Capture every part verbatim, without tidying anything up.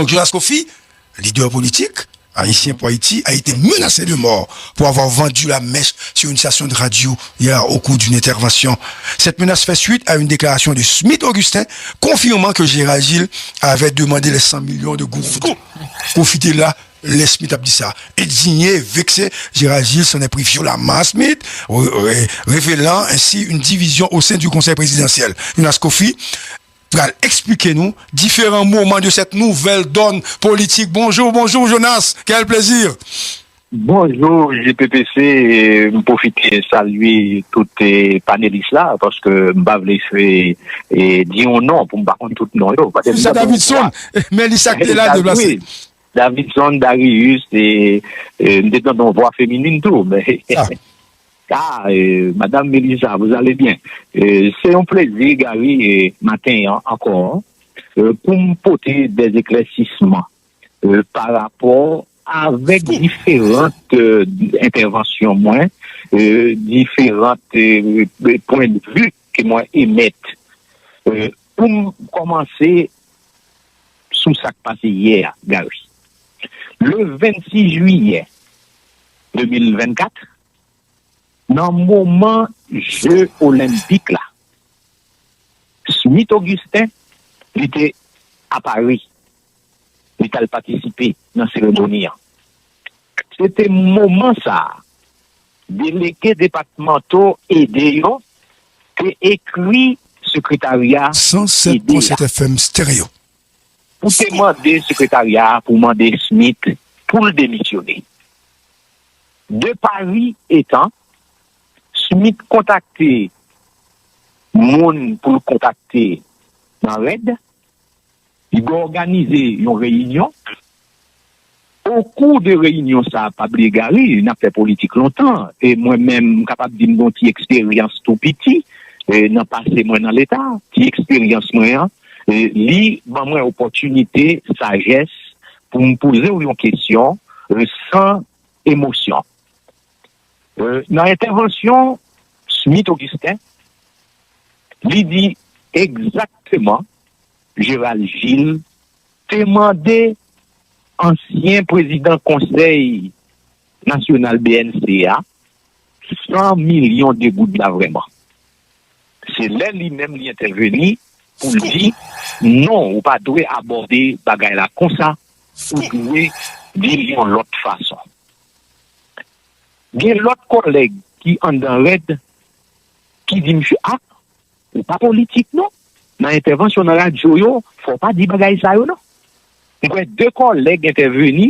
Donc, Jonas Kofi, leader politique haïtien pour Haïti, a été menacé de mort pour avoir vendu la mèche sur une station de radio hier au cours d'une intervention. Cette menace fait suite à une déclaration de Smith Augustin confirmant que Gérald Gilles avait demandé les cent millions de gourdes. Kofi te la, lè Smith ap di sa. Indigné, vexé, Gérald Gilles s'en est pris violemment à Smith, ré- ré- révélant ainsi une division au sein du Conseil présidentiel. Jonas Kofi pral eksplike nou différents moments de cette nouvelle donne politique. Bonjour, bonjour Jonas, quel plaisir. Bonjou J P P C, e, m pwofite salye tout e, panelis la, paske m pa vle fè e, di yon non pou m pa konn tout non yo. Paske m Sa tande yon Davidson, vwa- Melissa ki te la Dav- deplase. wi, Davidson, Darius, e, e, m te tande yon vwa feminin tou. Men, Ah. ah, e, Madame Melissa, vous allez bien. E, se yon plezi, Gary, e, maten an ankò, e, pou m pote des éclaircissements e, pa rapò avèk diferant e, entèvansyon mwen, e, diferant e, pwen de vi ke mwen emèt. E, pou m kòmanse sou sa k pase yè a, Gary. Le vennsis jiyè de mil vennkat, nan moman Je Olenpik la, Smith Augustin, li te a Pari. Li t al patisipe nan seremoni an. Se te moman sa a, delege depatmanto ede yo te ekri sekretarya ede a F M Stereo. Pou te mande sekretarya a pou mande Smith pou l demisyone. De Pari etan, Smith kontakte moun pou l kontakte nan RED, li òganize yon reyinyon. Okou de reyinyon sa a, pa bliye Gary, n ap fè politik lontan, e mwen menm, m kapab di m gen yon ti eksperyans tou piti e, nan pase mwen nan Leta, ti eksperyans mwen an, e, li ban mwen opòtinite, sajès, pou m poze w yon kesyon e, san emosyon. E, nan entèvansyon Smith Augustin, li di egzakteman Gérald Gilles te mande ansyen prezidan Konsèy Nasyonal B N C a san milyon de goud la vrèman. Se lè li menm li entèveni pou l di non, ou pa dwe abòde bagay la konsa, ou dwe di l yon lòt fason. Gen lòt kòlèg ki anndan RED ki di misye a, ou pa politik non. Nan entèvansyon nan radyo yo, fò w pa di bagay sa yo non. M kwè de kòlèg entèveni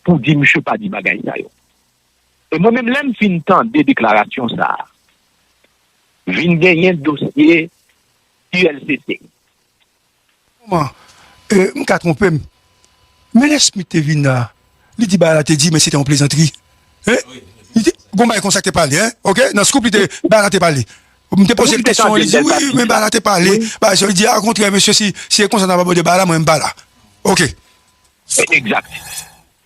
pou di misye pa di bagay sa yo. E mwen menm lè m fin tande deklarasyon sa a, vin genyen dosye U L C C. Kòman? E, m ka twonpe m. Men lè Smith te vin la, li di bagay la te di, men se te yon plezantri. Hein? Li te, gon bagay konsa ki te pale, hein? Ok? Nan scoop, li te, bagay la te pale. M te poze l kesyon, li di, wi, men bagay la te pale. Bagay sa, li di, a, okontrè, mesye, si, si e konsa n ap abòde bagay la, mwen, m pa la. Ok. Egzak.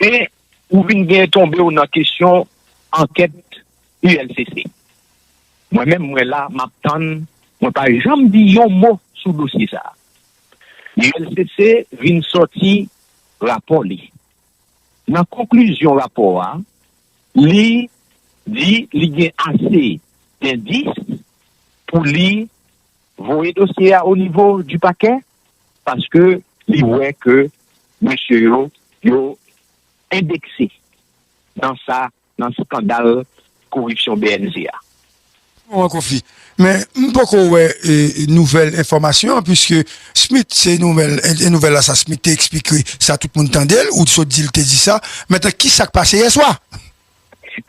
E ou vin gen tonbe w nan kesyon ankèt U L C C. Mwen menm, mwen la, m ap tann, mwen pa janm di yon mo sou dosye sa a. U L C C vin sòti rapò li. Nan konklizyon rapò a, li di li gen ase dendis pou li voye dosye a o nivo di pakè, paske li wè ke mesye yo, yo endekse nan sa, nan skandal koripsyon B N C a. Bon, Kofi. Men, m poko wè e, nouvèl enfòmasyon an, piske Smith, se nouvèl, e, nouvèl la sa Smith te eksplike sa tout moun tande l, ou sot di l te di sa. Mentnan, ki sa k pase yè swa?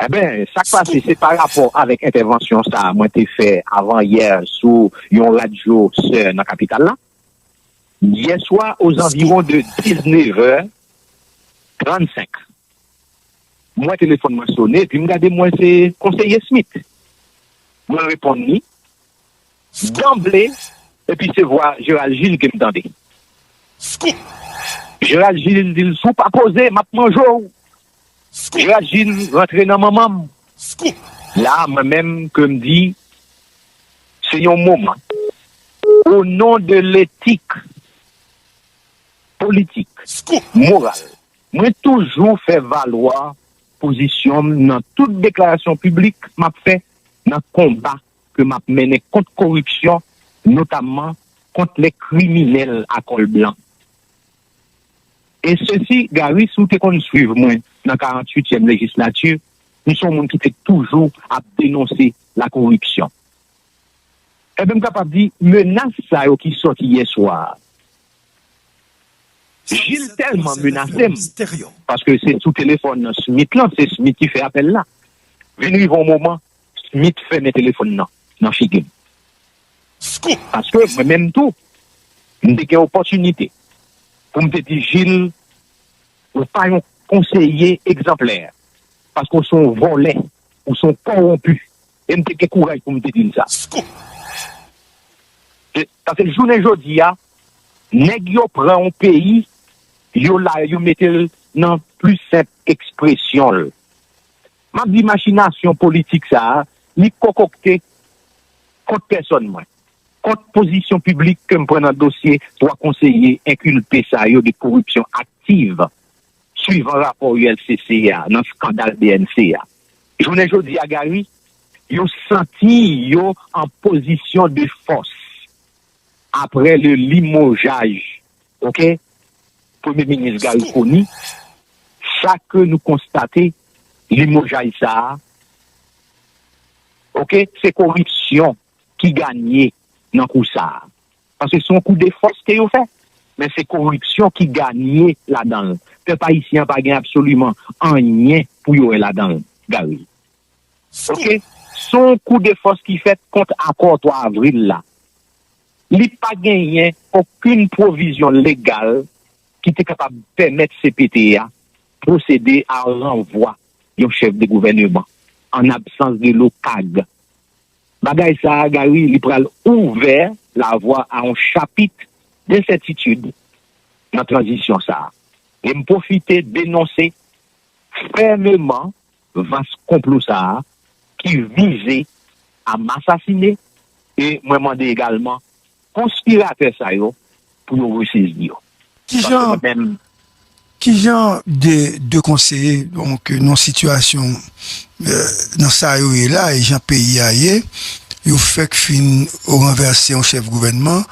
Eben, sa k pase, se pa rapò avèk entèvansyon sa a mwen te fè avan yè sou yon radyo sè nan kapital la. Yè swa, ozanviwon de diznèf è trannsenk, m wè telefòn mwen sone, epi m gade, m wè se konseye Smith. Mwen reponn li, danble, epi se vwa Gérald Gilles ke m tande. Gérald Gilles di l, si w pa poze, m ap manje w. Gérald Gilles rantre nan manman m. La, mwen menm, ke m di, se yon moman. Au nom de l'éthique, politik, moral. Mwen toujou fè valwa pozisyon m nan tout deklarasyon piblik m ap fè nan konba ke m ap mennen kont koripsyon, notamman kont lè kriminèl a kòl blan. E sesi, Gary, si w te konn swiv mwen nan karanntuityèm lejislati, m se yon moun ki te toujou ap denonse lakoripsyon. Ebyen, m kapab di, menas sa yo ki sòti yè swa a, Jil tèlman menase m, paske se sou telefòn Smith lan, se Smith ki fè apèl la. Vin rive yon moman, Smith fèmen telefòn nan, nan figi m. Paske mwen menm tou, m te gen opòtinite pou m te di, Jil, ou pa yon konseye egzanplè, paske w se yon vòlè, ou se yon kòwonpi. E m te gen kouraj pou m te di l sa. E, paske jounen jodi a, nèg yo pran yon peyi, yo la, yo mete l nan pli senp ekspresyon l. M ap di machinasyon politik sa a, li kokokte kont pèsòn mwen, kont pozisyon piblik ke m pran nan dosye twa konseye enkilpe sa yo de koripsyon aktiv, swivan rapò U L C C a, nan eskandal B N C a. Jounen jodi a, Gary, yo santi yo an pozisyon de fòs apre le limojaj, oke, Premye Minis Garry Conille, sa ke nou konstate, limojaj sa a, oke, se koripsyon ki ganye nan kou sa a. Paske se yon kou de fòs ke yo fè, men se koripsyon ki ganye ladan l. Pèp ayisyen an pa gen absoliman anyen pou yo wè ladan l, Garry. Oke? Se yon kou de fòs ki fèt kont akò twa avril la. Li pa genyen okenn pwovizyon legal ki te kapab pèmèt C P T a pwosede a ranvwa yon chèf de gouvèneman an absans de l'OCAG. Bagay sa a, Gary, li pral ouvè lavwa a yon chapit densètitid nan tranzisyon sa a. E m pwofite denonse fèmeman vas konplo sa a ki vize a m asasine, e mwen mande egalman konspiratè sa yo pou yo resezi yo. Paske mwen menm, Kijan de de konseye, donk, nan sitiyasyon, nan sa yo ye la, e jan peyi a ye, yo fèk fin ranvèse yon chèf gouvènman,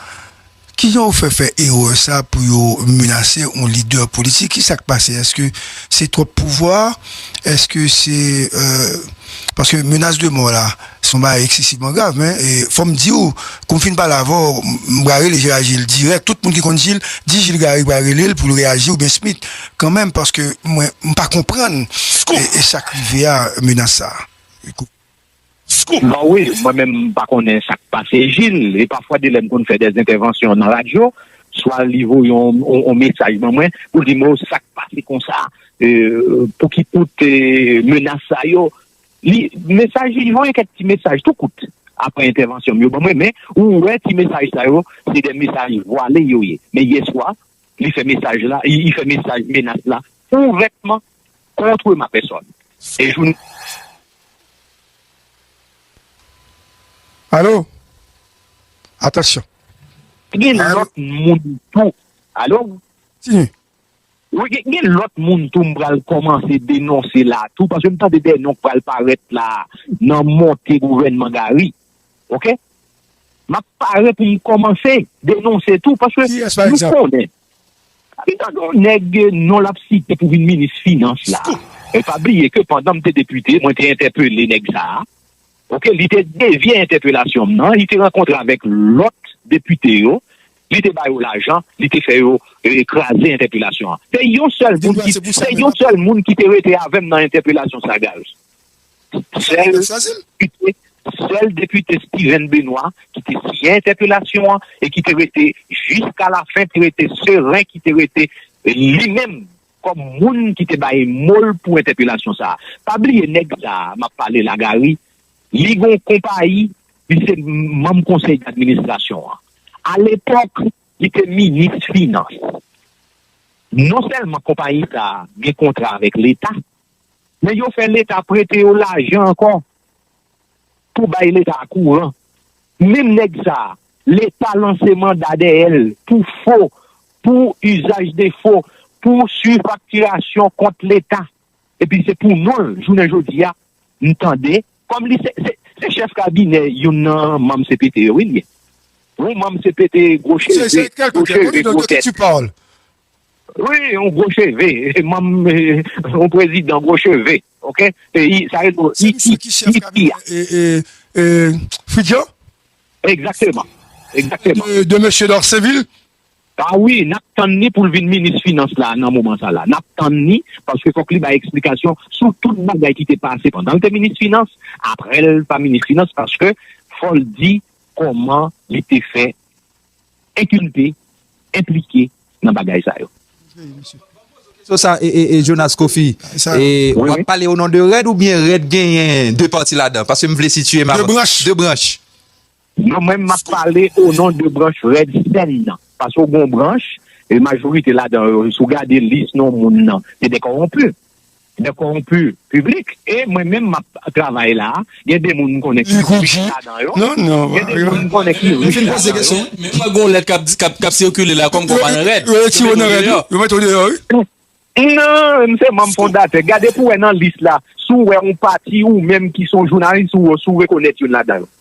kijan yo fè fè erè sa pou yo menase yon lidè politik? Kisa k pase? Èske se twòp pouvwa? Èske se, paske menas de mò la, se yon bagay eksesivman grav, men fò m di w, kou m fin pale avè w, m pral rele Gérard Gilles dirèk. Tout moun ki konn Gilles, di Gilles Garry pral rele l pou l reyaji oubyen Smith kanmenm, paske mwen, m pa konprann e sa k rive a, menas sa a. Bon, wi, mwen menm m pa konnen sa k pase Gilles, e pafwa de lè m konn fè dè entèvansyon nan radyo, swa li voye yon, yon, yon mesaj ban mwen pou l di m sa k pase konsa, pou ki kout menas sa yo. Li, mesaj, li voye kèk ti mesaj tou kout apre entèvansyon m yo ban mwen, men ou wè ti mesaj sa yo, se de mesaj vwale yo ye. Men yè swa, li fè mesaj la, li, li fè mesaj menas la ouvètman kont ma pèsòn. E jounen. Alo? Atansyon. Gen lòt moun tou. Alo? Wi, gen, gen lòt moun tou m pral kòmanse denonse la tou, paske m tande de non k pral parèt la nan monte gouvènman Garry. Oke? M ap pare pou m kòmanse denonse tou, paske nou konnen. Li tande yon nèg non l ap site pou vin minis finans la. E pa bliye ke pandan m te depite, mwen te entèpele nèg sa a. Oke, li te devye entèpelasyon m nan, li te rankontre avèk lòt depite yo, li te ba yo lajan, li te fè yo kraze entèpelasyon an. Se yon sèl moun ki, se yon sèl moun ki te rete avè m nan entèpelasyon sa, Gary. Sèl depite, sèl depite Steven Benoît ki te siyen entèpelasyon an e ki te rete jiska lafen, te rete seren, ki te rete li menm kòm moun ki te bay mo l pou entèpelasyon sa a. Pa bliye nèg sa a, m ap pale la, Gary, li gen yon konpayi, li se manm konsèy dadministrasyon an. Alepòk, li te minis finans. Non sèlman konpayi sa a gen kontra avèk Leta, men yo fè Leta prete yo lajan ankò pou bay Leta kouran. Menm nèg sa a, Leta lanse manda dèyè l pou fo, pou usage de faux, pou surfacturation kont Leta. Epi se pou non l, jounen jodi a, m tande, kòm li se, se, se chèf kabinè youn nan manm C P T yo, wi, li ye. Yon manm C P T gwo cheve, gwo cheve, gwo tèt. Wi, yon gwo cheve, manm, yon prezidan gwo cheve, oke? Peyi, sa rele I P A. Fridjo? Egzakteman, egzakteman. De, de mesye Dorceville? A wi, n ap tann li pou l vin minis finans la nan moman sa la. N ap tann li, paske fòk li bay eksplikasyon sou tout bagay ki te pase pandan l te minis finans, apre l pa minis finans, paske fò l di kòman li te fè enkilpe, enplike nan bagay sa yo. So sa, e, e, e Jonas Kofi, e, w ap pale o non de Rèd oubyen Rèd genyen de pati ladan? Paske m vle sitiye m avan. De branch. De branch. Non, mwen, m ap pale o non de branch Rèd Sèn nan. Paske w gen yon branch, e majorite ladan yo, si w gade lis non moun nan, se de kòwonpi. De kòwonpi piblik. E mwen menm, m ap travay la, gen de moun m konnen ki piblik ladan yo. Gen de moun m konnen ki rich ladan yo. Men m wè gen yon lèt k ap, k ap, k ap sikile la kòmkwa w pa nan Rèd. Yo retire w nan Rèd, wi. Yo mete w deyò, wi. Non, m se manm fondatè. Gade pou w wè nan lis la, si w wè yon pati ou menm ki se yon jounalis, ou, si w rekonèt youn ladan yo.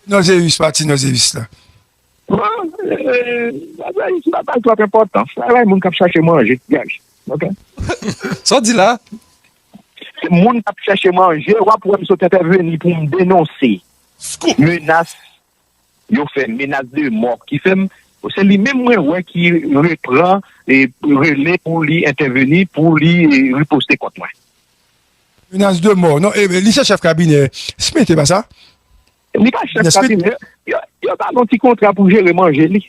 Non, se jis pati, non, se jis la. Bon, e, bagay, bagay twòp enpòtans. Bagay moun k ap chache manje, guys. Oke? Sa w di la? Moun k ap chache manje, w ap wè m sot entèveni pou m denonse menas yo fè, menas de mò ki fè m, se li menm mwen wè ki repran e rele pou li entèveni, pou li e riposte kont mwen. Menas de mò. Non, e, li se chèf kabinè Smith, e pa sa? Li pa chèf kabinè. Yo, yo ba l yon ti kontra pou jere manje li.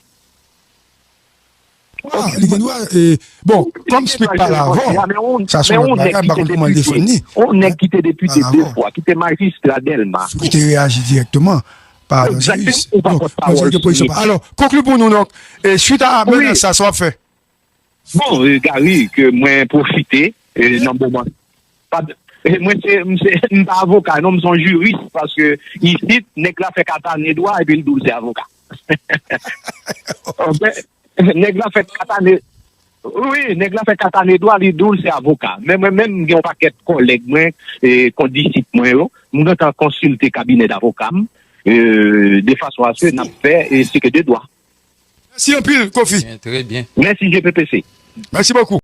Ah, li gen dwa, e, bon, kòm Smith pale avan, sa se yon lòt bagay, m pa konn kòman l defann li. Yon nèg ki te depite de fwa, ki te majistra Dèlma. Sou ki te reyaji dirèkteman pa Doziyis. Donk, mwen di l gen pozisyon pa. Alò, konkli pou nou, donk, e, swit a menas sa, sa w ap fè? Bon, e, Gary, ke mwen pwofite, e, nan moman. Pa, e, mwen se, m se, m pa avoka, non, m se yon jiris, paske isit, nèg la fè katane dwa, epi l di w se avoka. Oke? Nèg la fè katane, wi, nèg la fè katane dwa, li di w se avoka. Men mwen menm, m gen yon pakèt kòlèg mwen, e, kondisip mwen yo, m gentan konsilte kabinè davoka m, e, de fason aske n ap fè, e, sike de dwa. Mèsi anpil, Kofi. Byen, trè byen. Mèsi, G P P C. Mèsi bokou.